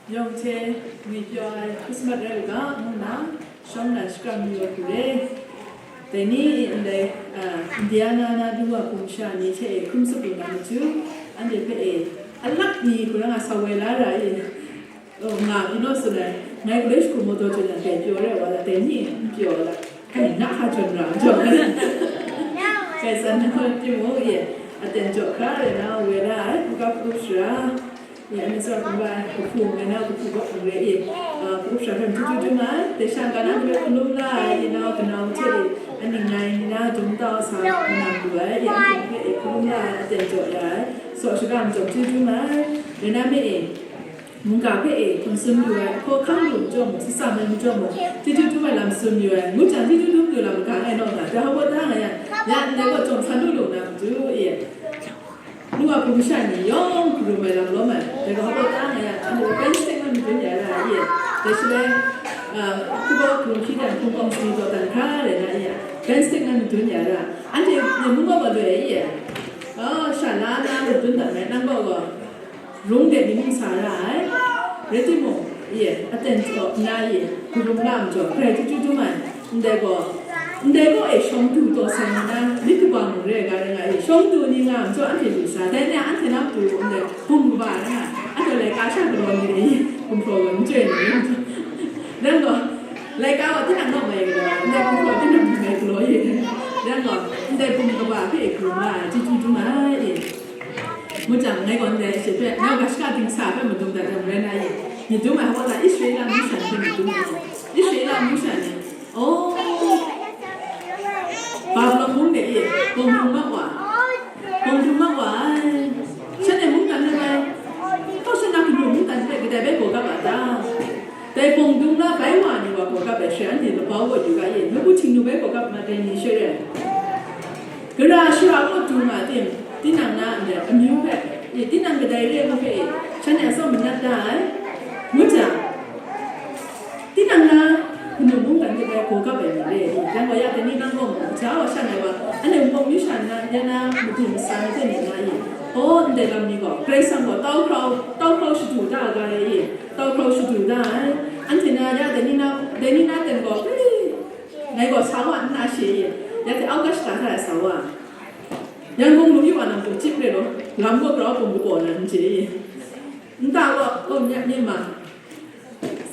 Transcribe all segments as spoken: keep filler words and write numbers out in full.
Yawng hte ngwi pyaw ai Christmas rai u ga, ngu nna shawng na shakram mayu ai hku re. Dai ni e ndai, a, Indiana na du wa hpung sha ni hte e hkrum tsup lu na matu, anhte hpe e alak ni hku rang a sa woi la ra e, o, nga pyi naw tsun ai, ngai galoi shagu mawdaw chyen yang dai pyaw rai wa la, dai ni e n pyaw la, kai na hka jawn ra n jaw ai. Kai san na hkawt timung e, aten jaw hkra rai na woi la ai, hkungga hkrup sara, Ye, anhte tsawra hkungga ai kahpu, ngai na kahpu kaw hpung re i, a, hpung sha hpe matu tu dum ai, dai sha n-ga na hpe hkalum la ai, inau kanau hte i, aning ngai ni na dum tau sa manam lu ai, ye, anhte hpe e hkalum la ai, aten jaw ya ai, saw shada majaw matu dum ai, rai na me e, mungga hpe e hpang tsun lu ai, hkaw hkang lu majaw mung, tsatsa mai majaw mung, chyeju dum ai lam tsun yu ai, ngu jang chyeju dum lu lam maga ai naw nga, dai hpa baw da nga yang, ya ndai gaw jawng san lu lu na matu e. Lu a hpung sha ni yawng hkarum ai lam lawm ai, dai gaw hpa ta nga yang, anhte pen stek na madun ya ra ai e, dai shaloi, a, hkrup hkarum hkyi dan hpung kawng sani taw dan hkra rai na e, pen stek na madun ya ra, anhte ni mung gaw gaw loi ai e, a, sha la na madun dan ai, nang gaw gaw, rung de ni mung sa ra ai, rai timung, Ye, aten jaw nna ye, hkarum la majaw, grai chyeju dum ai, ndai gaw, ndai gaw e shawng du taw sai nna, myit kaba mung re ai ga rai nga e, shawng du ni nga majaw anhte lu sa, dai ni a anhte na matu ndai bum kaba rai nga, anhte laika sha galaw ni re i, gumhpraw gaw n chyoi ni, rai gaw, laika gaw tinang naw mai galaw, ndai gumhpraw tinang naw mai galaw ye, rai gaw, ndai bum kaba hpe e hkarum la ai, chyeju dum ai e. Ngu jang, ngai gaw ndai she hpe, nau ga shaka dingsa hpe madung dat ai rai na ye, myit dum ai hpaw ta Israela mung sha ni hpe myit dum ai, Israela mung sha ni, oh, Babilon mung de e, bawng hkrung mat wa, bawng hkrung mat wa ai, shanhte mungdan hpe bai, tawshana kanu mungdan hpe kadai bai gaw gap a ta? Dai bawng dung la bai wa ni wa gaw gap ai, sha anhte labau gaw yu ga e, nawku Htingnu bai gaw gap mat ai ni sha re ai. Gara shara kaw du nga tim, tinang na ndai amyu hpe, e, tinang kadai re ai hpe e, shanhte atsawm manat da ai, ngu jang, tinang na kanu mungdan hte bai gaw gap ai ni re ai, yang gaw ya dai ni nang gaw mu, ja wa sha ngai wa, anhte Wunpawng myu sha nna, ya na madu masa ni hte myit nga i, aw, ndai lam ni gaw, Karai Kasang gaw tau hkrau, tau hkrau shadu da ai ga re i, tau hkrau shadu da ai, anhte na ya dai ni na, dai ni na ten gaw, Ngai gaw sa wa nna she ye, ya hte au ga shada sa ai sa wa, Yangon lu yu wa nang hpung chyip re law, lam gaw grau hpung kagaw na n chye ye. Nta gaw, oh, nya ni ma,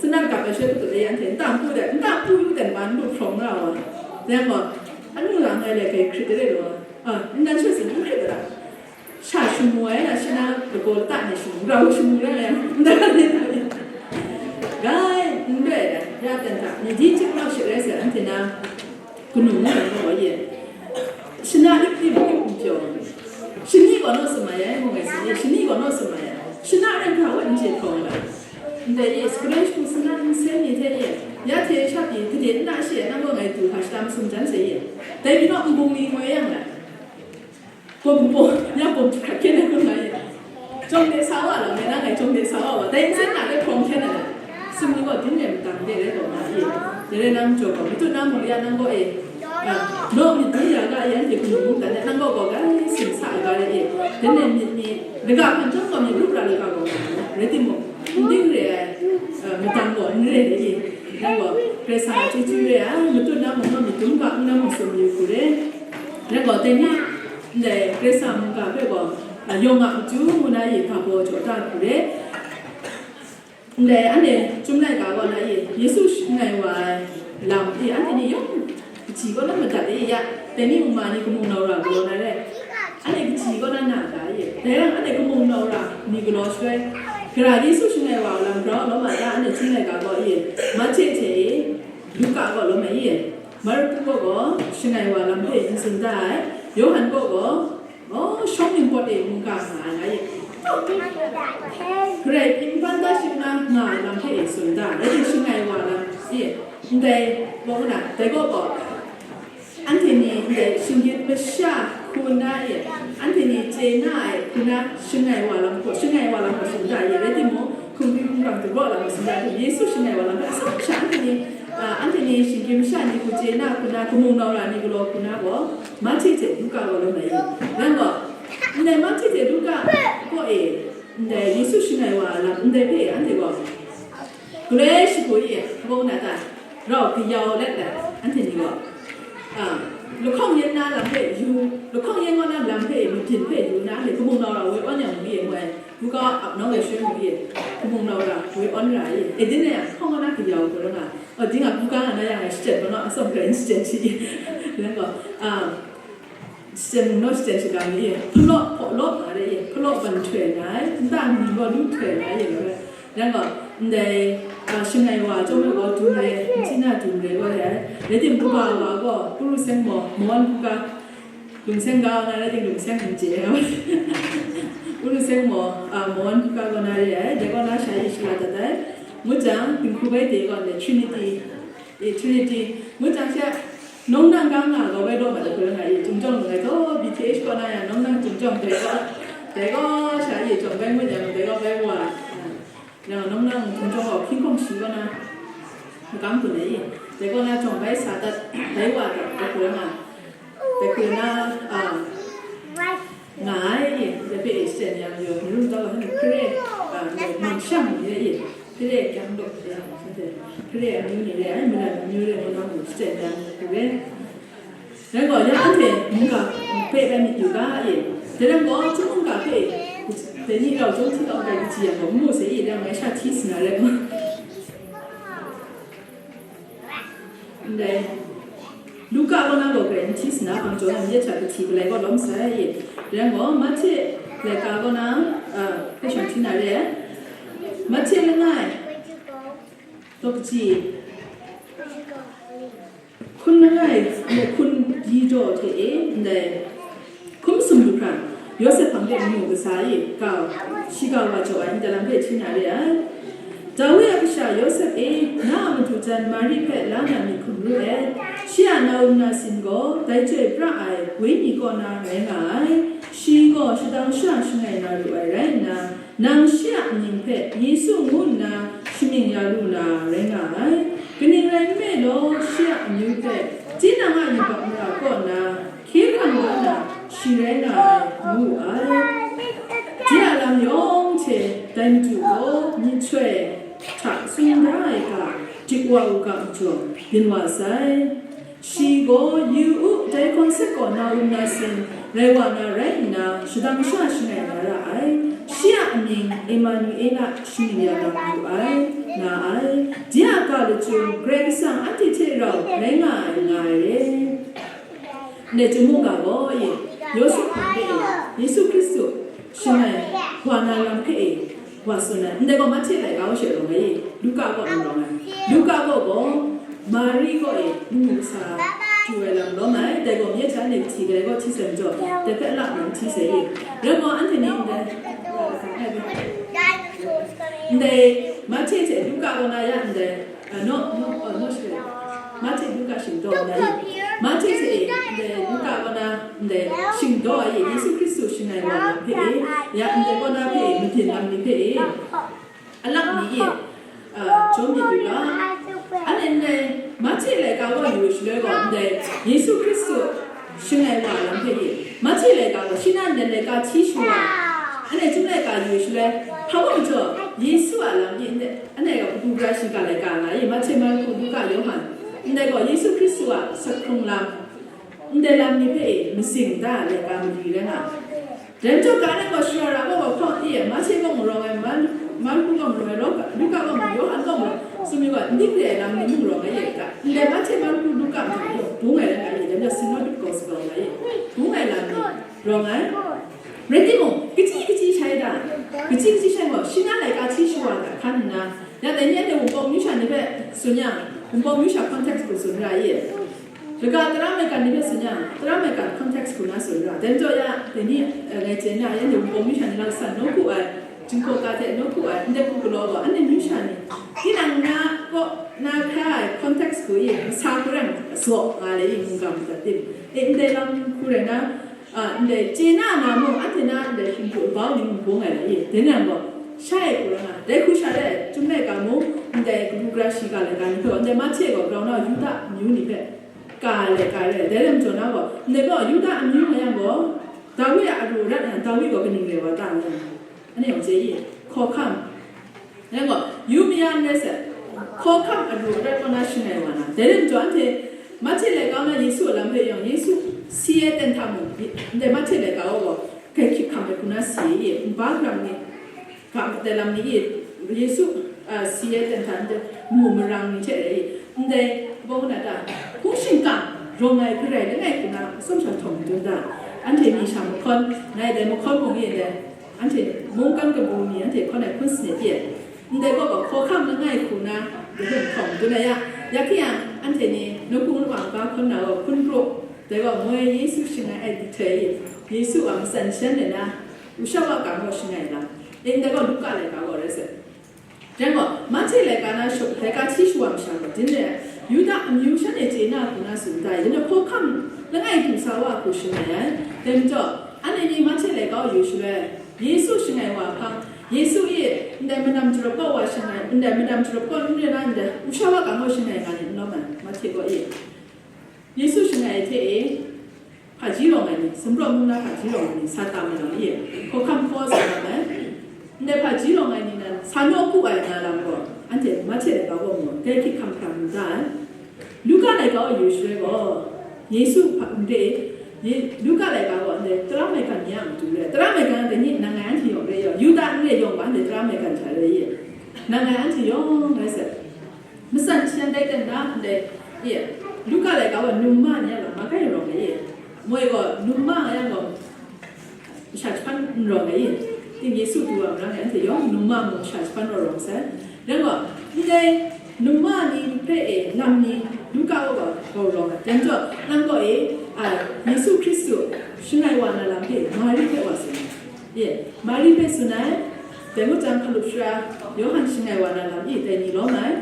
sanat gap ai she hpung de yan hte, nta npu de, nta npu yu de ma, nlu hprawng nga wa. Yang gaw, anu la ngai le kai hkrit de re law, a, nnan she sin n hkrit de ra. Sha shamu ai, na shi na lagaw lata ni shamu, rau shamu rai ai, nda ni rai. Gai, n rai ai, ya dan hta, ni di chik nau shi rai sai, anhte na, kanu mu ai gaw ye. Shana ip ip ip n pyaw. Shani gaw naw sa mai ai, mu ngai sa ye, shani gaw naw sa mai ai. Shana rai hkra wet n chye hkawng ai. Ndai ye, sakalai shagu sanat nsen ni hte ye, ya hte sha pyi, gade n na shi ai, nang gaw ngai du hka shada masum jan sai ye. Dai pyi naw, nbung ni ngoi yang ai. Gaw hpung gaw, ya gaw hkrat hkyen ai hkrum nga ye. Jawng de sa wa lam e, nang ngai jawng de sa wa wa, dai nsen na de hkawng hkyen ai. Sumni gaw din e matang de rai taw nga ye. Dai rai nang jaw gaw, matut na mung ya nang gaw e, a, naw myit dum ya ga e, anhte hpung mung dan e, nang gaw gaw gai sin sa ai ga rai e. Din e myit ni, laga hkan chyawm gaw myit rup ra laga gaw nga ai. Rai timung, n ding re ai, a, matang gaw n re ai e. Nang gaw, Karai Kasang a chyeju re ai, matut na mung naw myit dum ga n na mung sum yu hku re. Rai gaw, dai ni, Ndai Karai Kasang mungga hpe gaw, a, yawng a matu ngu na ye hpa baw jaw da hku re. Ndai anhte Chyum laika kaw na ye Yesu shangai wa ai lam e anhte ni yawng kaji kaw na madat e ya, dai ni mung ma ni kamung nau ra galaw na re, anhte kaji kaw na na ga ye, dai yang anhte kamung nau ra ni galaw shaloi, gara Yesu shangai wa ai lam grau lawm a ta anhte Chyum laika kaw ye, Mahte hte e, Luka kaw lawm ai ye, Marku kaw gaw shangai wa lam hpe n tsun da ai, Yawhan kaw gaw, Oh, shawng ningpawt e mungga nga ai nga ye. Karai Kasang hpang da shi na nga ai lam hpe e tsun da, rai shangai wa lam e. Ndai, gaw na, dai gaw gaw, anhte ni ndai shinggyim masha hku na e, anhte ni chye na ai hku na shangai wa lam gaw, shangai wa lam gaw tsun da e, rai timung, hkungri hkungran dagraw lam gaw tsun da e, Yesu shangai wa lam hpe asak sha anhte ni, a, anhte ni shinggyim masha ni hku chye na hku na, kamung nau ra ni galaw hku na gaw, Mahte hte Luka gaw lawm ai. Yang gaw, ndai Mahte hte Luka kaw e, ndai Yesu shangai wa ai lam ndai hpe anhte gaw, Galoi shagu e, kabung na ta, rau kayau let let, anhte ni gaw, a, lahkawng yen na lam hpe yu, lahkawng yen kaw na lam hpe, mabyin hpe yu na, anhte kabung nau rau woi awn yang mu ye, moi, buga ap nawng ai shoi mu ye, kabung nau rau woi awn ra ye, e din e, lahkawng kaw na kayau gaw nga, o, ding a buga nga na yang ai shachyen gaw na, atsawm garai n shachyen shi ye, rai gaw, a, Shachyen mung naw shachyen shaga ni e, hpalaw hpaw law nga re e, hpalaw ban htoi nga ai, nta mi gaw lu htoi nga ai e, rai gaw, ndai, a, shangai wa chyawm ai gaw dum re, nti na dum re gaw re ai, rai tim, kaga wa gaw, Uru Seng maw, Mawan Buga, Lung Seng ga na rai tim, Lung Seng n chye ai, Uru Seng maw, a, Mawan Buga gaw na re ai, dai gaw na sha e shala dat ai, ngut jang, dinghku bai de gaw ndai Trinity, E, Trinity, ngut jang she, nawng nang ga nga ga wai daw ma da hkoi nga e, Chyum Jawng ngai taw, B T H kaw na yang, nawng nang Chyum Jawng dai gaw, dai gaw sha e, jawng bai ngut yang, dai gaw bai wa, nang nawng nang Chyum Jawng gaw hpying hkawng shi kaw na, makam kun ai e, dai kaw na jawng bai sa dat, dai wa dat, dai hkoi nga, dai hkoi na, a, nga ai e, dai hpe e, shachyen yang yaw, ni rum taw, hkare, a, man shang ni e, Hpare kyang dawk hte, hpare amyu ni re ai, maran amyu re ai, nang gaw shachyen dan hku re. Rai gaw, ya anhte mungga hpe rai myit yu ga e. Dai rai gaw, hpung mungga hpe, dai ni rau jawng hti kau ai kaji yang gaw, n mu sai e, dai ngai sha hti sa na rai gaw. Ndai, Luka kaw na gaw grai n hti sa na, hpang jaw na myit hta kahti galai kaw lawm sai, rai gaw, Mahte laika kaw na, a, hpe shang hti na re ai. Mahte langai, daw kaji, hkun langai, muk hkun di daw hte e, ndai, Hkum sumtu hkra, Yawsep hpang de ngu kasa e, kau, shi kau wa jaw ai, ndai lam hpe hti na re ai. Dawi a kasha Yawsep e, na a madu jan Mari hpe la na myit hkum ru et, shi a na wun na sin gaw dai chyoi pra ai Wenyi kaw na rai nga ai, shi gaw shadang sha shangai na ru ai rai nna, nang shi a amying hpe Yesu ngu nna shamying ya lu na rai nga ai. Kaning rai nme law, shi a amyu hpe tinang a yubak mara kaw na, hkye hkrang la na, shi rai nga ai, ngu ai. De a lam yawng hte dai Madu gaw myit soi hta tsun da ai ga, dik wa u ga majaw, byin wa sai. Shi gaw, yu u, dai hkawng sek gaw na wun na sin rai wa na rai nna, shadang sha shangai na ra ai. Shi a amying Emanuela shamying ya na mayu ai, nga ai. De a ga lachyum, Karai Kasang anhte hte rau rai nga ai, nga ai re. Ndai Chyum mungga gaw e, Yawsep hpang hpe e, Yesu Hkristu shangai wa na lam hpe e, wa tsun ai. Ndai gaw Mahte laika kaw she rawng ai e, Luka kaw n rawng ai. Luka kaw gaw Mari kaw e, ngu sa, du ai lam lawm ai, dai gaw myit hta ni hti ai gaw hti sai majaw, dai hpe a lak nang hti sai e. Rai gaw, anhte ni ndai, ndai Mahte hte Luka kaw na ya ndai, a, no, no, a, no, shi, Mahte Luka shingdaw na i, Mahte hte e, ndai Luka kaw na, ndai shingdaw ai e, Yesu Hkristu shangai wa lam hpe e, ya ndai kaw na hpe e, mabyin lam ni hpe e, a lak ni e, a, jaw myit yu ga. Anhte ndai Mahte laika kaw yu shaloi gaw, ndai Yesu Hkristu shangai wa lam hpe e, Mahte laika gaw, shi na ndai laika hti shawa, anhte Chyum laika yu shaloi, hpa wa majaw, Yesu a lam e, ndai, anhte gaw kabu gara shiga laika nga e, Mahte, Marku, Luka, Yawhan, ndai gaw Yesu Hkristu a asak hkrung lam, ndai lam ni hpe e, mazing da ai laika mali rai nga ai. Dai majaw, ga rai gaw, shara ra gaw, gaw hpawng e, Mahte gaw mung rawng ai, Mar-, Marku gaw mung rawng ai, Luka gaw mung, Yawhan gaw mung, sumyu gaw, ning re ai lam ni mung rawng ai e, ga, ndai Mahte, Marku, Luka mung gaw, bung ai rai nga e, dai majaw, Synoptic Gospel nga e, bung ai lam ni rawng ai. Rai timung, kaji kaji shai da, kaji kaji shai gaw, shi na laika hti shawa da hkan nna, ya dai ni anhte Wunpawng myu sha ni hpe tsun yang, Wunpawng myu sha context hku tsun ra i? Kaga tara maigan ni hpe tsun yang, tara maigan context hku na tsun ra. Dai majaw ya, dai ni, eh, ngai chye na, ya ni Wunpawng myu sha ni lam san nawku ai, Jinghpaw ga hte nawku ai, ndai hku galaw gaw, anhte myu sha ni, tinang na kaw na hkra ai context hku e, masa hku rai zaw nga le i, mungga madat tim. E, ndai lam hku rai na, a, ndai chye na na mung, anhte na ndai hkingdu bau ni mung bung ai la i, dai ni yang gaw, sha e hku rai nga, dai hku sha de, Chyum laika mung, ndai kabu gara shiga laika ni hpe, ndai Mahte gaw grau na Yuda amyu ni hpe, ka ai laika rai, dai lam jaw na gaw, ndai gaw Yuda amyu nga yang gaw, Dawi a aru rat yang, Dawi gaw kaning re wa ta nga yang, anhte gaw chye i, hkawhkam, Rai gaw, yu maya n rai sai. Hkawhkam aru arat kaw na shangai wa na, dai rai majaw anhte Mahte laika na Yesu a lam hpe yawng, Yesu si ai ten hta mung, ndai Mahte laika wa gaw, grai hkyit hkam ai hku na si i, nba garam ni, ga matai lam ni i, Yesu, a, si ai ten hta ndai mu marang ni hte rai i, ndai, bawng na ta, hpung shingkang rawng ai garai langai hku na atsawm sha htawng madun da, anhte ni sha mahkawn, ngai dai mahkawn mung e ndai, anhte mungkan kabu ni anhte hkawn ai hpun sanit e, ndai gaw gaw hkawhkam langai hku na, dai hpe htawng madun ai ya, ya hkying yang, anhte ni nawku nawang ga hkawn na gaw hpun pru, dai gaw moi Yesu shangai ai dihtoi e, Yesu a matsan shan le na, Lusha wa ga gaw shangai lam, e ndai gaw Luka laika gaw rai sai. Rai gaw, Mahte laika na shu-, laika hti shawa masha gaw, din re ai, Yuda amyu shan e chye na hku na tsun da, yin hkawhkam langai du sa wa hku shangai ai. Dai majaw, anhte ni Mahte laika wa yu shaloi, Yesu shangai wa hpang, Yesu e ndai madam jarawp kaw wa shangai, ndai madam jarawp kaw n re na ndai, Lusha wa ga gaw shangai nga ni n lawm ai, Mahte gaw e. Yesu shangai ai hte e, hpaji rawng ai ni, sumrawng mung na hpaji rawng ai ni, sa tam ai lam e, hkawhkam hkaw sa tam ai. Ndai hpaji rawng ai ni nan sa naw ku ai nga lam gaw, anhte Mahte laika gaw mu, dai hkyit hkam hkam mu da ai. Luka laika gaw yu shaloi gaw, Yesu hpa-, ndai, Ye-, Luka laika gaw ndai tara maigan ni a matu re ai. Tara maigan ndai ni nang ngai anhte yawng re yaw, Yuda n re yawng ga ndai tara maigan hta re ye. Nang ngai anhte yawng rai sai. Matsan shan dai ten na ndai, e, Luka laika gaw num ma ni a lam makai rawng ai e. Moi gaw num ma nga yang gaw, masha jahpan n rawng ai e. Ting Yesu du wa marang e, anhte yawng num ma mung masha jahpan rawng rawng sai. Rai gaw, ndai num ma ni hpe e, lam ni, Luka gaw gaw rawng ai. Dai majaw, nang gaw e, a, Yesu Hkristu shangai wa na lam hpe Mari hpe wa tsun ai. E, Mari hpe tsun ai. Dai ngut jang, hkalup sara Yawhan shangai wa na lam e, dai ni lawm ai.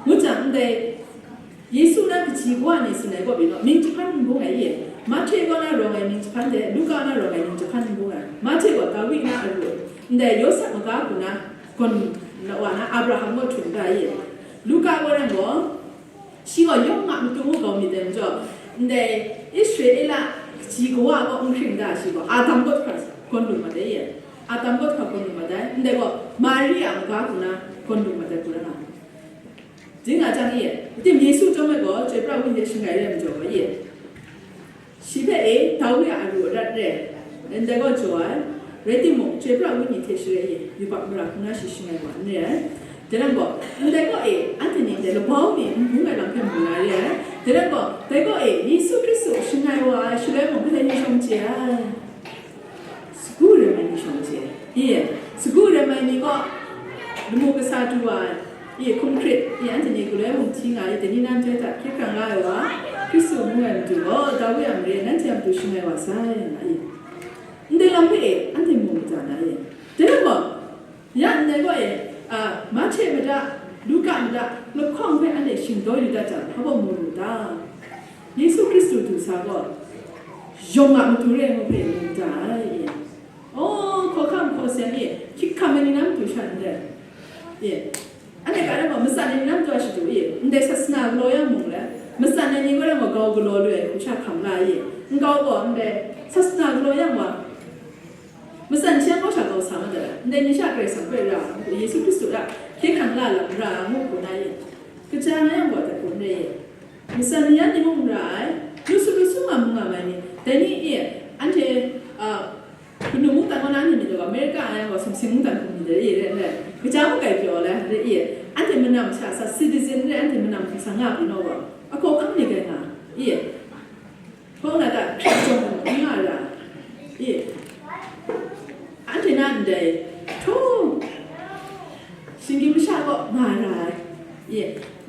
Ngut jang, ndai Yesu na kaji kawa ni tsun ai kaw pyi naw, mying jahpan n bung ai e. Mahte kaw na rawng ai mying jahpan de, Luka na rawng ai mying jahpan n bung ai. Mahte gaw Dawi na aru, ndai Yawsep maga hku na gawn wa na Abraham kaw htum da e. Luka kaw rai gaw, shi gaw yawng a matu ngu kau myit dai majaw, ndai Israela kaji kawa kaw n hkring da, shi gaw Adam kaw hkra gawn lu mat ai e. Adam kaw hkra gawn lu mat ai, ndai gaw Mari a maga hku na gawn lu mat ai hku rai nga. Ding a jang e, tim Yesu chyawm ai gaw, chyoi pra ai Wenyi hte shangai re ai majaw gaw e, shi hpe e, Dawi a aru arat re, ndai gaw jaw ai, rai timung, chyoi pra ai Wenyi hte share e, yubak mara hku na shi shangai wa n re ai. Dai lam gaw, ndai gaw e, anhte ni ndai labau mi n bung ai lam hpe mu na re ai. Dai lam gaw, dai gaw e, Yesu Hkristu shangai wa ai shaloi mung, kadai ni shawng chye ai? Sagu rem ai ni shawng chye ai. Ye, sagu rem ai ni gaw, lamu kasa du wa ai. Ye, hkum hkrit, ye, anhte ni galoi mung hti nga ai, dai ni na nhtoi hta hkye hkrang la ai wa, Hkristu ngu ai Madu gaw, Dawi a mare, nanhte a matu shangai wa sai, nga ai. Ndai lam hpe e, anhte mu maja na ye. Dai lam gaw, ya ndai gaw e, a, Mahte mada, Luka mada, lahkawng hpe anhte shingdaw yu dat jang, hpa baw mu lu ta? Yesu Hkristu du sa gaw, yawng a matu re ai ngu hpe mu da ai e. O, hkawhkam hkaw seng e, hkyit hkam ai ni na matu sha ndai e. Anhte ga rai gaw, matsan ai ni na matu a shadu e, ndai sasana galaw yang mung le, matsan ai ni gaw rai gaw, gau galaw lu ai hku sha hkam la e. Nkau gaw ndai sasana galaw yang wa, matsan hte gaw sha kau sa mat ai, ndai ni sha Karai Kasang hpe ra, Yesu Hkristu hta hkye hkrang la lam ra ngu hku na e. Kaja nga yang gaw, dai hku n rai e. Matsan ni yan ni mung n ra ai, lu su lu su nga mu nga mai ni, dai ni e, anhte, a, kanu mungdan kaw na ni myit dai gaw, America a yang gaw, sumsing mungdan hku myit dai re, re, re, kaja mung grai pyaw ai, re, e, anhte manam sha sa citizen re, anhte manam hkasa nga pyi naw gaw, a hkawhkam ni grai nga, e, hpawng na ta hkrit jawng n nga ra, e, anhte na ndai htaw, shinggyim masha gaw nga ra ai, e,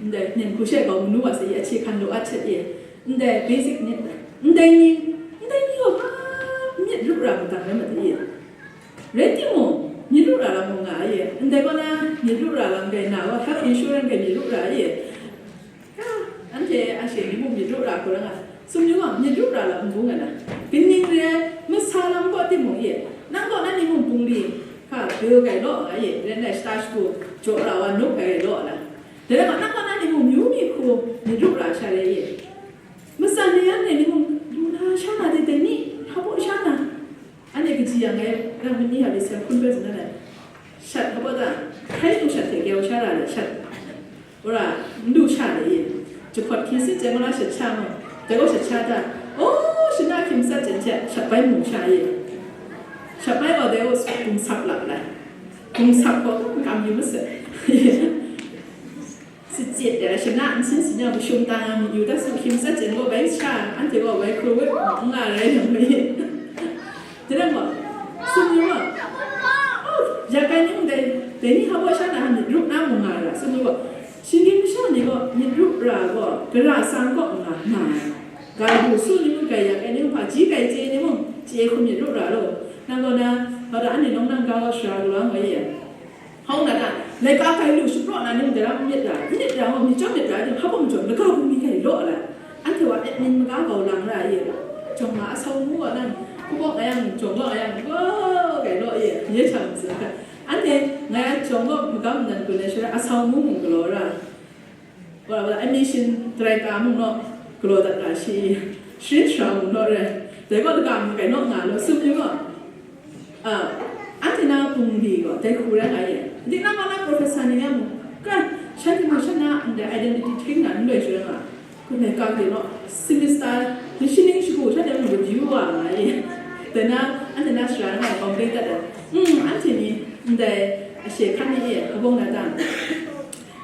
ndai, nen hku she gaw manu wa sa, e, ahkye hkan law a htet, e, ndai basic need, ndai ni, ndai ni gaw hpa myit rup ra magang rai mat ai, e. Rai timung, myit rup ra lam mung nga ai, e. Ndai kaw na myit rup ra lam grai na gaw, health insurance grai myit rup ra ai, e. Ya, anhte a she ni mung myit rup ra hku rai nga, sumnyu gaw myit rup ra lam n bung ai na. Kaning re ai, masa lam kaw timung, e. Nang kaw na ni mung bungli, hka, bil grai law nga, e. Rai nna shata shagu jaw ra wa nup grai law na. Dai rai gaw, nang kaw na ni mung myu myi hku myit rup ra sha rai, e. Matsan ni yan ni mung, lu na sha na dai dai ni, hpa baw sha na. Anhte kaji yang e, rang mani a lit sai hkun bai tsun na ai. Shat hpa baw ta, hkai nu shat hte kau sha ra ai shat. Wora, n du sha de ye. Jahpawt hkying sat jen gaw na shat sha mu. Dai gaw shat sha da. Oh, shana hkying sat jen hte, shat bai mu sha ye. Shat bai gaw dai gaw gung sap lap lai. Gung sap gaw, kam yu masat. Sitsit de, shana nsin sin yang, bashung tang yang, yu da su hkying sat jen gaw bai sha, anhte gaw bai hkru wet, n nga rai yang bai. Jadang gaw, sum yu gaw, oh, ya kai ni mung dai, dai ni hpa baw sha na hpa myit rup na mung nga ra, sum yu gaw, shinggyim masha ni gaw myit rup ra gaw, gara san kaw nga, nga ai. Ga du su ni mung, grai ya kai ni mung, hpaji grai chye ni mung, chye hku myit rup ra law. Nang gaw na, hpa da anhte nawng nang ga gaw sara galaw nga ye. Hkawng na ta, laika kai lu shapraw na ni mung dai ra n myit ra, n myit ra gaw, myit chyawm myit ra, hpa bawng chyawm, laga bungli kai law ra. Anhte wa admin maga kau lang ra ye. Jawng ma asau mu wa nang, hku bawng a yang, jawng bawng a yang, wa, kai law ye, ye chang sa. Anhte ngai a jawng gaw magam nan kun ai shara asau mu mung galaw ra. Wa, wa, admission tarai ka mung naw galaw dat ra shi, sharin shara mung naw rai. Dai gaw laga mung kai naw nga law, sum yu gaw. Ah, anhte na bungli gaw dai hku rai nga ye. Di na ma na professor ni ya mung, kan, shanhte mung shan na ndai identity hting na n loi shara nga. Kun dai ka de naw, semester ni shi ning shagu shanhte mung review wa nga ye. Dai na, anhte na shara nga bawng dai dat ai. Mm, anhte ni ndai ashe hkan ni ye, abawng na dan.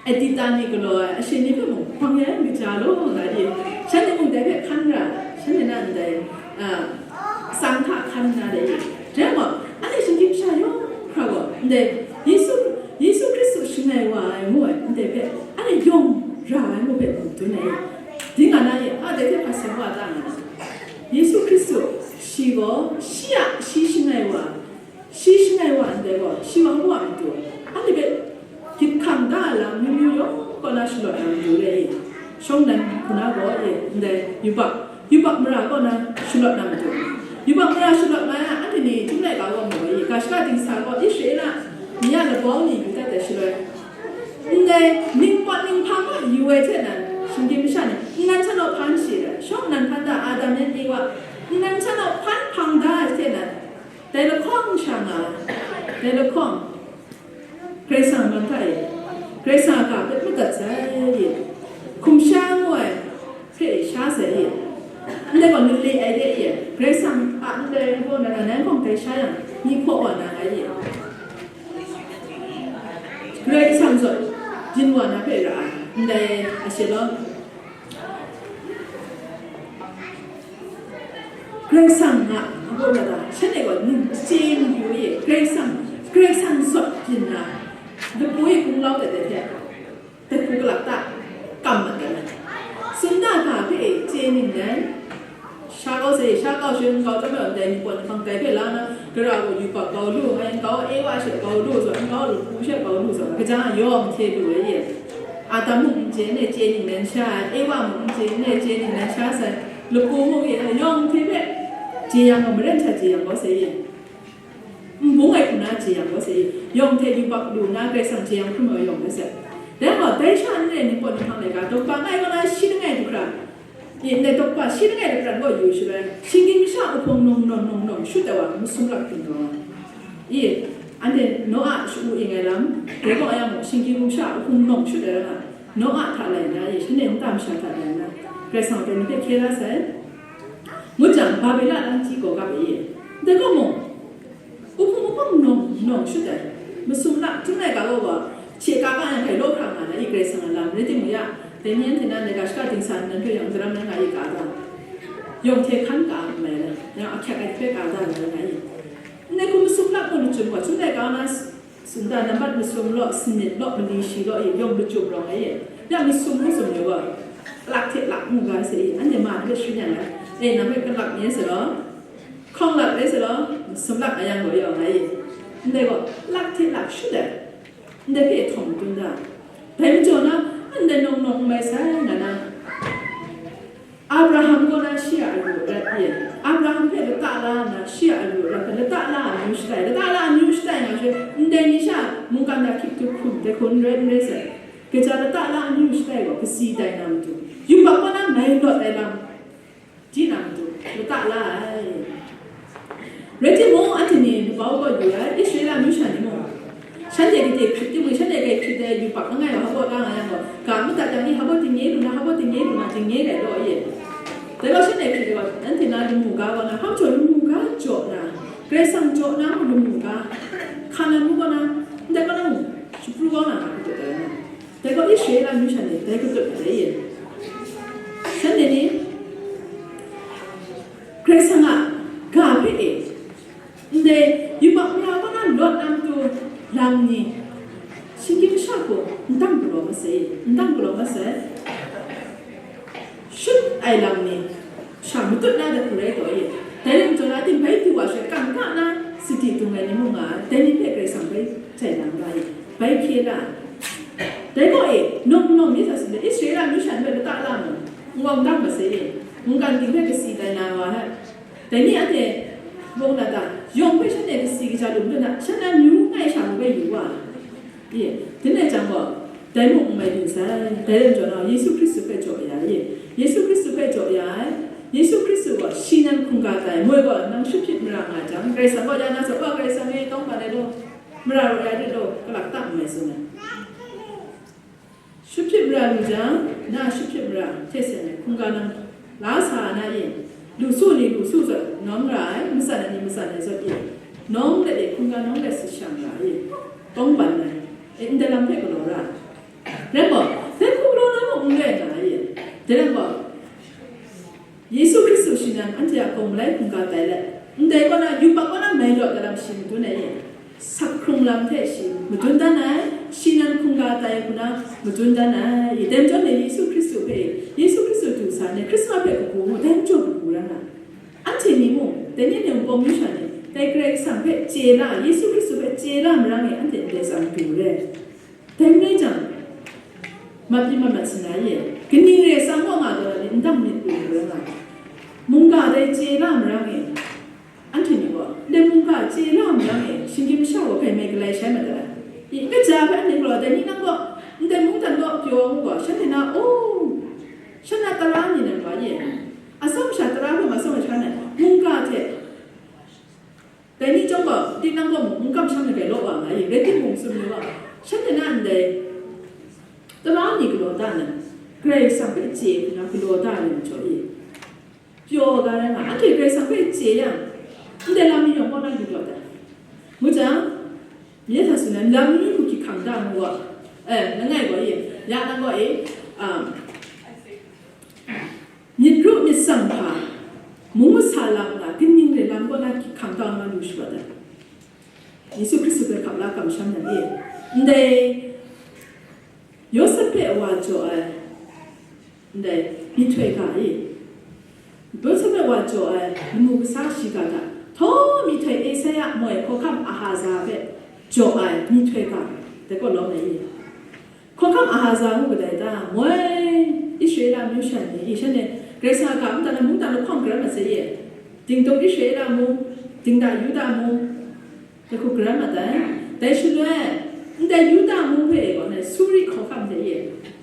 Edita ni galaw ai, ashe ni hpe mung, hpang ya yang kaja law, nga di, shanhte mung dai hpe hkan ra, shanhte na ndai, a, sang hta hkan nna dai, rai gaw, anhte shinggyim masha yawng hkra gaw, ndai Yesu, Yesu Hkristu shangai wa ai ngu ai, ndai hpe, anhte yawng ra ai ngu hpe mung dun ai, di nga na ye, a, dai hte hpa seng wa ta nga na. Yesu Hkristu, shi gaw, shi a, shi shangai wa, Shi shangai wa ndai gaw, shi wa wa matu, anhte hpe gyit hkang da ai lam amyu myu yawng kaw na shalawt na matu re i, shawng nnan hku na gaw e, ndai yubak, yubak mara kaw na shalawt na matu. Yubak mara shalawt nga yang, anhte ni chyum laika gaw mu ai i, ga shaka dingsa gaw Israela ni a labau ni yu dat ai shaloi, ndai ningpawt ninghpang kaw yu ai hte nan, shinggyim masha ni, nnan hta naw hpan shi ai, shawng nnan hpan da, Adam yan Ewa, nnan hta naw hpan hpang da ai hte nan, Dai lahkawng sha nga ai, dai lahkawng, Karai Kasang man hta e, Karai Kasang a ga hpe madat sai e, hkum sha ngu ai hpe sha sai e, ndai gaw, male ai de e, Karai Kasang a ndai gaw na ra, nang hkawng dai sha yang, ni hpaw wa na nga e, Karai Kasang zawn byin wa na hpe ra ai, ndai a she law. Karai Kasang a, ngu na ta, shanhte gaw ning chye ning yu e, Karai Kasang, Karai Kasang zawn byin na, lapu e gunglau dat ai hte, dai hku kalak ta, kam mat ai. Sunda ga hpe e chye ning nan, sha kau sai, sha kau sha kau chyawm ai, ndai ni pawt ni hpang dai hpe la na, gara gaw yubak kau lu ai, nkau Ewa she kau lu zawn, nkau lapu she kau lu zawn, kaja yawng hte lu ai e. Adam mung n chye n chye ning nan sha ai, Ewa mung n chye n chye ning nan sha sai, lapu mung e, yawng hte hpe chye yang gaw, maren sha chye yang gaw sai e. Nbung ai hku na chye yang gaw sai e. Yawng hte yubak lu na Karai Kasang chye yang hkrum ai yawng rai sai. Dai gaw, dai sha n re ni pawt ni hpang laika, daw kaba ngai gaw na shi langai du hkra, I, ndai daw kaba shi langai lapran gaw yu shaloi, shinggyim masha uhpung nawng nawng nawng nawng shut ai wa masum lak hpring gaw, i, anhte Noa sha-u ing ai lam, dai gaw yang mung, shinggyim masha uhpung nawng shut ai lam, Noa hta lai nna, i, shanhte nta masha hta lai nna, Karai Kasang hpe ni hpe hkye la sai. Ngut jang, Babila langchyi gaw gap ai, i, dai gaw mung, Uhpung uhpung nawng, nawng shut ai. Masum lak, htung ai ga gaw, hkye ka ga yang hkai law hkra nga na i, Karai Kasang a lam, rai timung ya, dai ni anhte nan dai ga shaka dingsa nan hpe yang daram na nga i, ka ga. Yawng hte hkan ka mai na, yang ahkyak ai hpe ka ga mai na i. Ndai hku masum lak gaw lachyum gaw, htung ai ga na, s-, sunda nambat masum law, sanit law, mali shi law i, yawng lachyum rawng ai i. Ya masum masum yu gaw, lak hte lak mu ga se i, anhte ma hpe sharin yang ai. E, nang hpe kalak ni se law. Hkawng lak rai sa law, sumlak a yang gaw yawng ai, ndai gaw, lak hte lak shut ai, ndai hpe htawng tun da. Dai majaw na, ndai nawng nawng n mai sai, nga na. Abraham gaw na shi a ayu rat ye. Abraham hpe lata la nna, shi a ayu rat hpe lata la amyu shatai, lata la amyu shatai nga she, ndai ni sha mungkan da hkyip htup hkrum, dai hku n rai n rai sai. Gaja lata la amyu shatai gaw, kasi tai na matu, yubak kaw na mai lawt ai lam. Tinang tu, lata la ai. Rai timung, anhte ni labau kaw yu ai, Israela amyu sha ni mung, shanhte gade hkrit timung, shanhte gade hkrit ai yubak langai wa, hpa kaw la nga yang gaw, ga Dai gaw shanhte hte gaw, nanhte na lamu ga gaw na, hpang jaw lamu ga jaw na, Karai Kasang jaw na mung lamu ga, hka na mu gaw na, ndai gaw na mung, shapru kau na nga hkrit ai na. Dai gaw Israela myu sha ni dai hkrit ai e. Shanhte ni, Karai Kasang a ga hpe e, ndai yubak mara kaw na lawt na matu lam ni, shinggyim masha hku n dang galaw masai, n dang galaw masai. Shut ai lam ni, sha matut na dat hku rai taw e. Dai lam jaw na, ating bai du wa she, kangka na sadi dung ai ni mung nga ai, dai ni hpe Karai Kasang bai jai na n ga e, bai hkye la ai. Dai gaw e, nawng nawng mi hta sin de, Israela myu sha ni hpe lata la mu, n wang dang masai e, mungkan ting hpe kasi tai na wa hte, dai ni anhte mung na ta, yawng hpe shanhte kasi kaja lu n lu na, shanhte amyu ngai sha mu bai yu wa. Ye, dai rai jang gaw, dai mung n mai byin sai, dai lam jaw na, Yesu Hkristu hpe jaw ya, ye, Yesu Hkristu hpe jaw ya ai, Yesu Hkristu gaw shi nan hkungga tai, moi gaw nang shut hpyit mara nga jang, Karai Kasang gaw ya na sa, wa Karai Kasang e tawng hpa ai law, mara rawt ai de law, kalak ta n mai tsun ai. Shut hpyit mara lu jang, na shut hpyit mara hte seng ai hkungga nang la sa na e, lu su ni lu su zawn nawng ra ai, matsan ai ni matsan ai zawn e, nawng let e hkungga nawng let sa shang ra e, tawng ban ai, e, ndai lam hpe galaw ra ai. Rai gaw, dai hku galaw na mung n rai nga ai e. Dai rai gaw, Yesu Hkristu shi nan anhte a hkawng malai hkungga tai let, ndai kaw na yubak kaw na mai lawt ai lam shi madun ai e, sak hkrung lam hte shi madun dan ai, shi nan hkungga tai hku na madun dan ai. Dai majaw ni Yesu Hkristu hpe, Yesu Hkristu du sa ni Hkrisma hpe kabu mu, dai majaw kabu rai nga ai. Anhte ni mung, dai ni nang bawng yu sha ni, dai Karai Kasang hpe chye la, Yesu Hkristu hpe chye la marang e, anhte ndai tsang du re. Dai n rai jang, mat pyi mat mat sin na ye, kaning re tsang gaw nga taw na ni, n dang myit lu lu rai nga ai. Mungga dai chye la marang e, anhte ni gaw, ndai mungga chye la marang e, shinggyim masha gaw hkrai mai galai shai mat ai. I, n kaja hpe anhte gaw, dai ni nang gaw, ndai mungdan gaw pyaw ngu gaw, shanhte na, o, shanhte tara ni nan wa ye, atsawm sha tara hpe ma tsawm ai sha na, mungga hte, dai ni chyawm gaw, tinang gaw mung n kamsham ai rai law wa nga i, rai timung, tsun yu wa, shanhte na ndai tara ni galaw da na, Karai Kasang hpe chye nna galaw da ai majaw i, pyaw ga rai nga, anhte Karai Kasang hpe chye yang, ndai lam ni yawng kaw na lu lawt ai. Ngu jang, nye hta tsun ai, lam ni hku hkying hkang da mu wa, eh, langai gaw i, ya nang gaw i, um, myit ru myit tsang hpa, mung masa lam nga, kaning re lam kaw na hkying hkang kau na lu sharawt ai. Yesu Hkristu hpe hkap la kamsham yang e, ndai Yawsep hpe wa jaw ai, ndai myihtoi ga e, Yawsep hpe wa jaw ai lamu kasa shiga hta, htaw myihtoi Esaia moi hkawhkam Ahaza hpe jaw ai myihtoi ga, dai kaw lawm ai e. Hkawhkam Ahaza ngu kadai ta? Moi Israela myu sha ni, i shanhte Karai Kasang a ga nta na mungdan lahkawng garam masai e, dingduk Israela mung, dingda Yuda mung, dai hku garam mat ai. Dai shaloi, ndai Yuda mung hpe e gaw, ndai Suri hkawhkam hte e,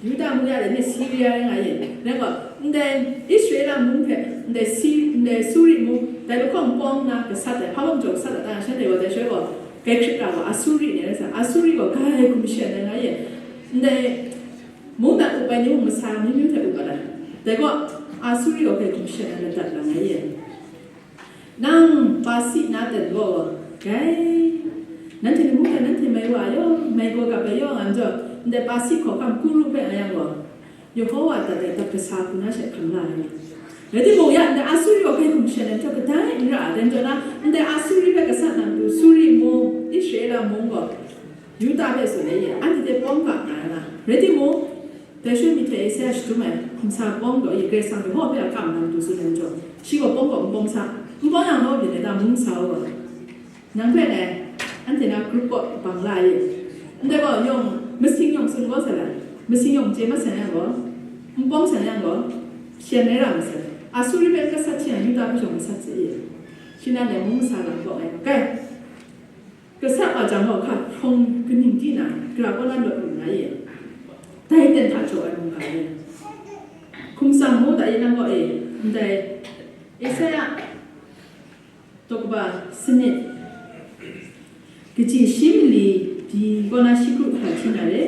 Yuda mung ya dai ni Siria rai nga e, rai gaw, ndai Israela mung hpe, ndai Si-, ndai Suri mung, dai lahkawng pawng nna gasat ai, hpa bawm jaw gasat ai ta, shanhte gaw dai shaloi gaw, Gai hkrit ga gaw Asuri ni rai sa, Asuri gaw gai hkum shan ai nga ye, ndai mungdan up ai ni mung masa amyu myu hte up ai, dai gaw Asuri gaw gai hkum shan ai ladat lang nga ye. Nang Pasi na ten gaw gai, nanhte ni mungdan nanhte mai wa yaw, mai gaw gap ai yaw nga jaw, ndai Pasi hkawhkam Kuru hpe nga yang gaw, Yehowa dat ai dat kasa hku na she hkam la ai. Rai timung, ya ndai Asuri gaw gai hkum shan ai majaw kadai n ra ai, dai majaw na, ndai Asuri hpe gasat na matu Suri mung, Israela mung gaw, Yuda hpe tsun ai ye, anhte hte pawng ga nga ai na. Rai timung, dai shaloi myihtoi Esaia shadum ai hkumsa pawng gaw, Karai Kasang Yehowa hpe a kam na matu tsun ai majaw, shi gaw pawng gaw n pawng sa, n pawng yang naw byin ai ta, mung sa u gaw. Nang hpe dai, anhte na grup kaw bang la ai. Ndai gaw yawng, masing yawng tsun gaw sa ai, masing yawng chye mat sai yang gaw, n pawng sai yang gaw, shan rai ra masai. Asuri hpe gasat hte yang Yuda hpe shawng gasat sai ye. Shi nan dai mung masa lam kaw ai. Kai, gasat wa jang gaw hka hprawng kaning di na, gara kaw na lawt lu na ye. Dai ten hta jaw ai mungga ye. Hkum tsang mu da ye nang gaw e, ndai, Esaia, Daw kaba sanit, kaji shi mali pyi kaw na shi kru hkra hti na re,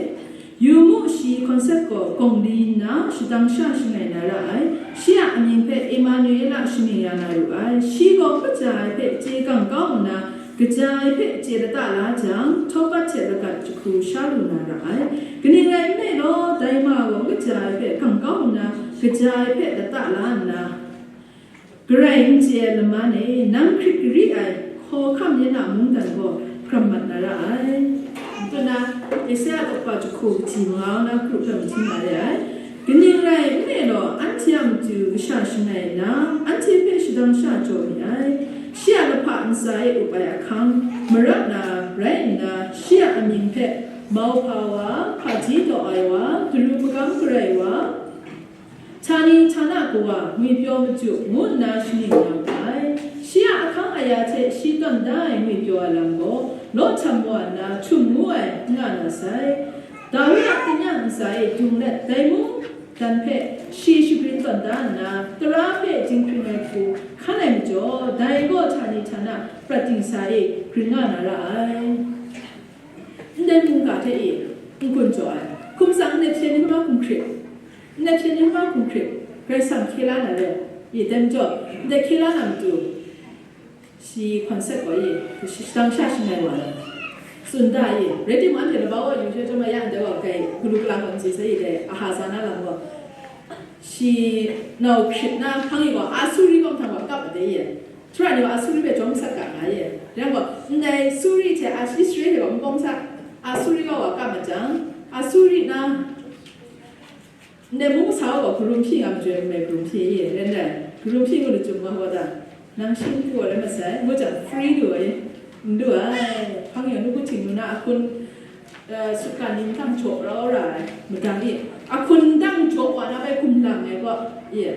yu mu, shi Konsep gaw gawng li nna shadang sha shangai na ra ai. Shi a amying hpe Emanuela shaming ya na ru ai. Shi gaw kaja ai hpe chye kang kau nna, kaja ai hpe chye lata la jang, htawpat hte lagat jahku sha lu na ra ai. Kaning rai nme law, dai ma gaw kaja ai hpe kang kau nna, kaja ai hpe lata la nna, Karai n chye ai laman e, nang hkrit gari ai hkawhkam yan a mungdan gaw hkram mat na ra ai. Ntu na, Esaia daw pa jahku kaji manga na kru hpe mahtin na re ai. Kaning rai nme law, anhte a matu kasha shangai nna, anhte hpe shadang sha jaw mi ai. Shi a lahpa ntsa e up ai ahkang, marat na rai nna, shi a amying hpe, mauhpa wa, hpaji daw ai wa, daru magam garai wa, Htani htana kawa, ngwipyaw machyu ngu nna shaning ya ma ai. Shi a ahkang aya hte shi tawn da ai ngwipyaw ai lam gaw, law htam wa nna htum ngu ai n nga na sai. Dawi a kanyang ntsa e dung let dai mungdan hpe shi shagrin tawn da nna, tara hpe dinghpring ai hku hkan ai majaw, dai gaw htani htana prat dingsa e grin nga na ra ai. Ndai mungga hte e n-gun jaw ai, hkum tsang ndai hpyen ni hkra hkum hkrit, ndai hpyen ni hkra hkum hkrit, Karai Kasang hkye la na re, e, dai majaw, ndai hkye la na matu, shi hkawnsek gaw e, shadang sha shangai wa na, tsun da e, rai timung, anhte laba wa yu hte chyawm a ya ndai gaw, kai galu kalang gaw ntsi sai e, dai Ahaza na lam gaw, shi nau hkrit na hpang e gaw, Asuri kawng htang gaw kap ai dai e. Sara ni gaw Asuri hpe jawm sat ga nga ye. Rai gaw, ndai Suri hte Israel hte gaw nbawng sa, Asuri gaw wa kap mat jang, Asuri na, ndai mung masa gaw garum hpyi nga majoi, ndai garum hpyi ye, rai ndai, garum hpyi ngu lachyum nga gaw da, nang shi n du ai rai masai, ngu jang, free du ai, n du ai, hpang yawng nu hku htingnu na ahkun, eh, sutgan ni ntang jaw rau ra ai, madang e, ahkun ntang jaw wa na bai gumlang ai gaw, ye.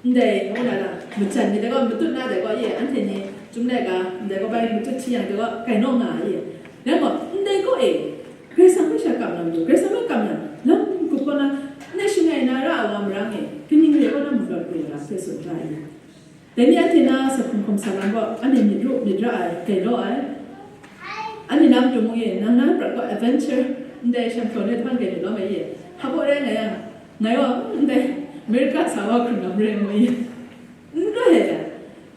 Ndai, ngu na la, majan ni dai gaw, matut na dai gaw, ye, anhte ni, chyum laika, ndai gaw bai matut hti yang dai gaw, kai naw nga, ye. Dai gaw, ndai gaw e, Karai Kasang hpe sha kam na matu, Karai Kasang hpe kam yang, lam kup kaw na, ndai shangai na ra ai wa marang e, kaning re kaw na malawt lu na hpe tsun ra ai. Dai ni anhte na sa hkum hkawm sa lam gaw, anhte myit ru, myit ra ai, grai law ai. Anhte na matu mu ye, nang na prat gaw adventure, ndai shanhkau ni hpan grai myit lawm ai ye. Hpa baw rai nga yang, Ngai gaw, ndai, America sa wa hkrung na mare ngu i, n rai ai,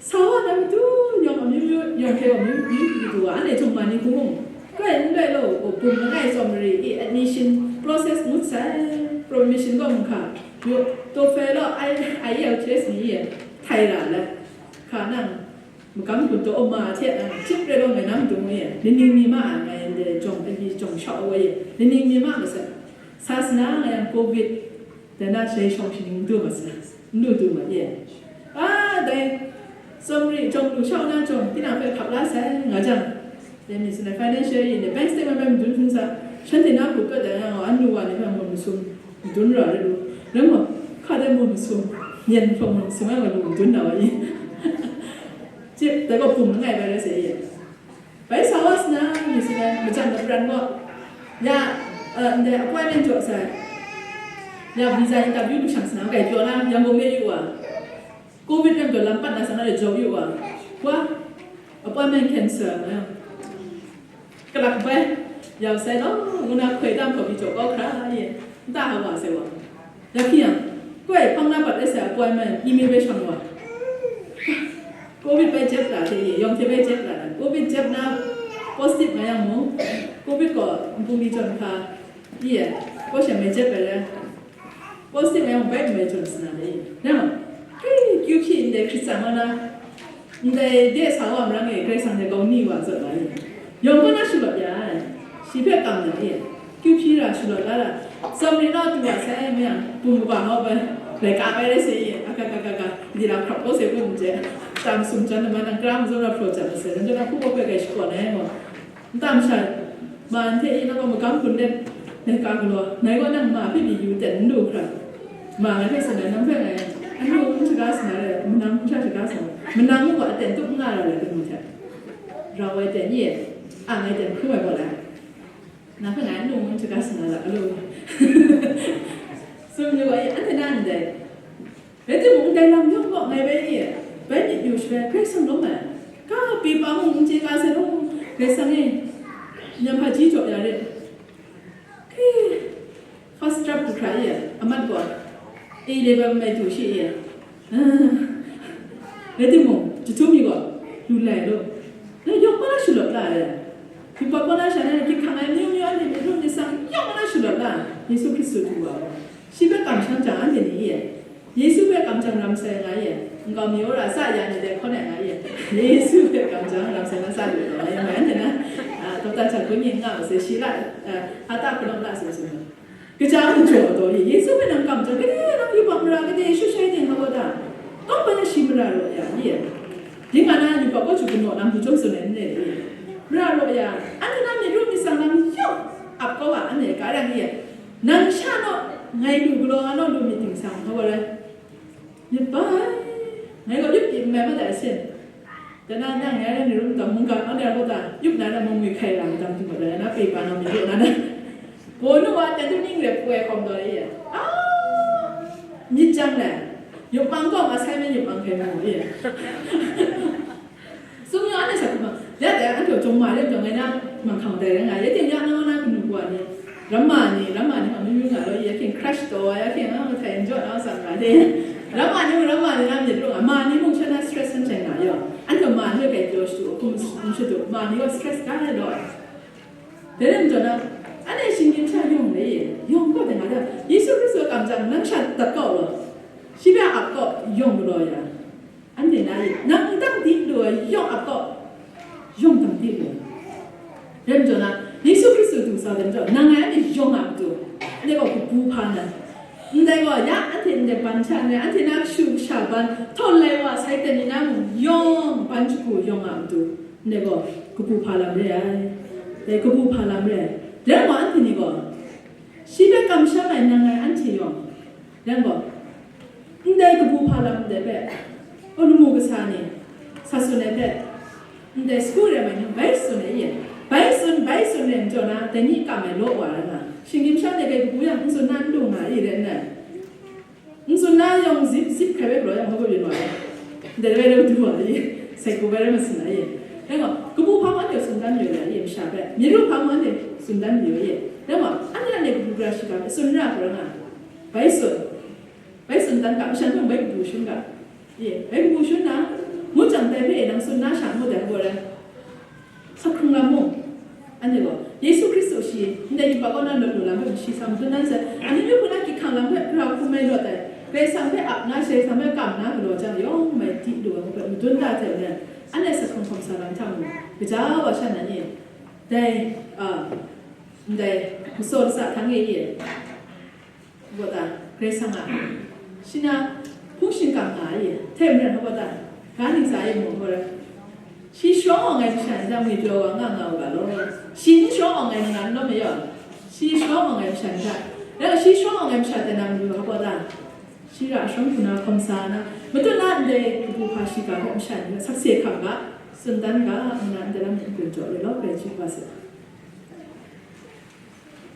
sa wa na matu yawng amyu myu, yawng hte wa myu myu myu du wa, anhte htung ma ni hku mung, kai n rai law, bum langai tsawmari i admission process ngut sai, promotion gaw mung hka, yu, TOEFL law, I, IELTS ni i, htai ra ai, hka nang, Magam hkun taw ma hte, a, chyip rai law ngai na matu ngu ye, nining mi ma ai, ngai ndai jawng, a, pyi jawng shau ai wa ye, nining mi ma masat, sa sa na nga yang covid, dai na shai shawng shaning du masat, n du du ma ye. A, dai, tsawmri jawng lu shau na jawng, tinang hpe hkap la sai, nga jang, dai mi sin ai financial yin de, bank statement bai madun hpung sa, shanhte na hku pawt ai yang, an lu wa ni hpe mun masum, madun ra ai lu, rai gaw, hka dai mun masum, yen hpawng mun masum ai wa lu madun na wa ye. Cip, dai gaw bum langai bai rai sai ye. Bai sa wa sa na, mi si ai, majan mapran gaw, ya, eh, ndai appointment jaw sai. Ya, visa interview lu shang sa na, grai pyaw na, Yangon de yu wa. Covid ram gaw lam pat na sa na, jaw yu wa. Wa, appointment cancel na. Kalak bai, yau sai law, ngu na hkoi tam hkau pyi jaw kau hkra ye, nta hka wa sai wa. Ya hpyi yang, koi hpang na bat ai sai appointment, email bai shang wa. Covid bai jep la hte ye, yawng hte bai jep la, covid jep na positive nga yang mung, covid gaw npung ni jawn hka, ye, gaw sha mai jep ai rai. Positive nga yang bai n bai jawn sa na le. Nang, hei, kyu hpyi ndai hkrit tsang wa na, Ndai de sa wa marang e, Karai Kasang hte kau ni wa zawn ai. Yawng kaw na shalawt ya ai. Shi hpe kam na e. Kyu hpyi ra shalawt la ra. Tsawmri naw du wa sai, mayang, bum kaba hkau bai, laika bai rai sai e, aka ka ka ka, di la hkrap kau sai kun n je. Tam sum jan na ma nang kra mazawng ra hpraw jan masai, nang jaw na hku kau hpe kai shakawn ai gaw. Nta masha, ma n hte i, nang gaw magam hkun let, ngai ka galaw, ngai gaw nang ma hpe pyi yu ten n lu hkra. Ma ngai hpe tsun ai, nang hpe ngai, anu n shaga sa na re, manang n sha shaga sa na, manang mung gaw aten tup n nga ra ai kanu hte, rau ai ten ye, a ngai ten hkrum ai gaw lai. Nang hpe ngai anu n shaga sa na ra, alu. Tsun lu ai, anhte na ndai. Rai timung, ndai lam yawng gaw ngai bai e, bai myit yu shaloi, Karai Kasang lawm ai, ga, pyi pa mung n chye ga sai law, Karai Kasang e, nyam hpaji jaw ya rit. Hkri, Ga ye, amat gaw, e le ba mai du shi ye. Rai timung, jahtum mi gaw, lu lai lu. Na yawng pa na shalawt la ye. Yubak pa na sha na, hkying hkrang ai amyu myu anhte myit rum myit tsang yawng pa na shalawt la. Yesu Hkristu du wa. Shi hpe kamsham jang anhte ni ye. Yesu hpe kamsham ram sai nga ye. Nkau mi wora sa ya ni dai hkawn ai nga ye. Yesu hpe kamsham ram sai nga sa lu taw nga ye. Mai anhte na, a, dokta hta gun yin nga ma sai shi la, a, hata hpunawng la sai sai. Kaja hku jaw taw ye, Yesu hpe nang kam jang, gade nang yubak mara gade shut shai ting hpa gaw da? Kawng hpa na shi mara raw ya, ye. Ding a na yubak kaw chyu ganaw na, matu chyawm tsun ai n re, ye. Mara raw ya, anhte na myit ru myit tsang lam yawng ap kau a, anhte ka yang ye. Nang sha naw, ngai lu galaw nga naw lu myit ting sang, hpa gaw rai. Myit bai, ngai gaw yup di n mai ma dai sin. Dai na nang ngai ni rum taw mungga nau ni a gaw ta, yup na na mung mi hkai ra, dang htum gaw dai na, pei pa nau mi jaw na na. Gaw nu wa, dai tu ning re poi hkawm taw e. Ah, myit jang le, yup mang gaw ma sai me yup mang hkai mu e. Sum yaw anhte sa hkrum ma, ya dai anhte jawng ma le jawng ngai na mang hkang dai rai nga, ya ting ya na na kanu wa ni, ramma ni, ramma ni hkang mi mi nga lo, ya ting crush taw, ya ting a, htai n jaw na sa nga de. Ramma ni, ramma ni na myit ru nga, ma ni mung sha na stress san chai nga yaw. Anhte ma ni kai pyaw shadu, hkum n shadu, ma ni gaw stress ga ai law. Dai rai majaw na, anhte shinggyim sha yawng le, yawng gaw dai nga da, Yesu Hkristu a kamsham nang sha dat kau law, shi hpe a ap kau, yawng galaw ya. Anhte na e, nang n dang di lu ai yawng ap kau, yawng dang di lu ai. Rai majaw na, Yesu Hkristu du sa ai majaw, nang ngai anhte yawng a matu, ndai gaw kabu hpa na. Ndai gaw, ya anhte ndai ban sha ndai, anhte na kashu kasha ban, htawn lai wa, Satan ni na mung yawng ban shagu yawng a matu, ndai gaw kabu hpa lam re ai. Dai kabu hpa lam re ai. Dai wa anhte ni gaw, shi hpe kamsham ai nang ngai anhte yawng, rai gaw, ndai kabu hpa lam ndai hpe, o lamu kasa ni, sa tsun ai hpe, ndai sagu re ai ni, bai tsun ai ye. Bai tsun, bai tsun re majaw na, dai ni kam ai law wa ra nga. Shinggyim sha ndai hpe kabu yang n tsun na n lu nga i rai n rai. N tsun na yawng zip, zip hkrai bai galaw yang, hpa gaw yu na ai. Ndai rai rai du wa i, sai hku bai rai ma tsun ai ye. Rai gaw, kabu hpa mung anhte tsun dan mayu ai ye, masha hpe. Myit ru hpa mung anhte tsun dan mayu ai ye. Rai gaw, anhte anhte kabu gara shiga hpe tsun ra hkra nga. Bai tsun. Bai tsun dan ga, masha mung bai kabu shun ga. Ye, bai kabu shun na, ngut jang dai hpe e nang tsun na sha ngut ai hku rai. Sa hkrung lam mung, anhte gaw, Yesu Hkristu shi, ndai yubak kaw na lawt lu lam hpe shi sa madun nan sai, amyu myu hku na hkying hkrang lam hpe hkra hkum ai lawt ai, Karai Kasang hpe ap na, Karai Kasang hpe kam na galaw jang, yawng mai di lu ai hpe madun da hte maren, anhte sa hkrung hkawm sa lam hta mung, kaja wa sha nan e, dai, a, ndai, masaw latsa htang e ye, Gaw ta, Karai Kasang a, shi na hpung shingkang nga ai, hte maren hpa gaw ta, ga ntsa e mung gaw rai. Shi sharawng awng ai masha ni hta ngwipyaw wa nga nga u ga law. Shi n sharawng awng ai ni nga n lawm mayaw, shi sharawng awng ai masha ni hta, rai shi sharawng awng ai masha hta na ngwipyaw hpa gaw ta, shi ra sharawng hku na hkawm sa na, matut na ndai kabu hpa shiga hpe masha ni hta sakse hkam ga, tsun dan ga, ngu na ndai lam hte n-gun jaw ai law, Karai Kasang hpa sa.